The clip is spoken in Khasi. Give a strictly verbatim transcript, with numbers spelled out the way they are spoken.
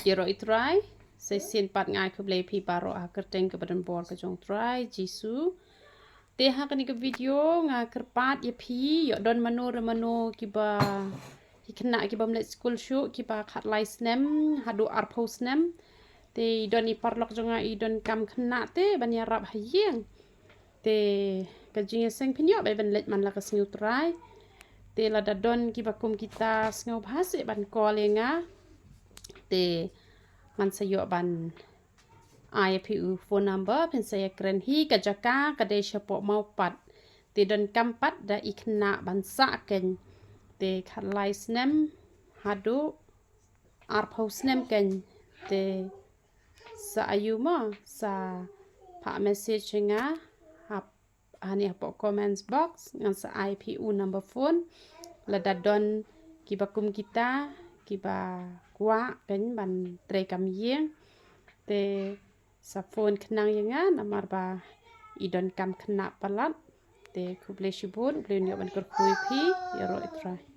Ïaroh ïa u Trai. Sa shisien pat nga ai khublei ïa phi baroh ha ka kyrteng kaba donbor ka jong u Trai Jisu. Te ha kane ka video nga kyrpad ïa phi, ïoh don mano re mano kiba, ki khynnah kibym leit skul shuh, kiba khatlai snem haduh arphew snem. Te i don i paralok jong nga i donkam khynnah te ban ïarap ha ïing. Te ka jingïaseng phin ïoh ba ban leit man la ka sngi u Trai. Te lada don kiba kum kita sngewbha seh ban call ïa nga. Te ngan sa ïoh ban ai ïa phi u phone number, phin sa ïakren hi. Ka jaka ka dei shapoh Mawpat. Te donkam pat da i khynnah ban sah kein. Te khatlai snem haduh arphew snem kein. Te sa aiu mo, sa phah message ïa nga hap, hangne hapoh comments box, ngan sa ai phi u number phone. Lada don kiba kum kita kiba kwah kein ban trei kam ïing, te sa phone khnang ïa nga, namar ba i donkam khynnah palat. Te khublei shibun, U Blei un ïoh ban kyrkhu ïa phi. Ïaroh ïa u Trai.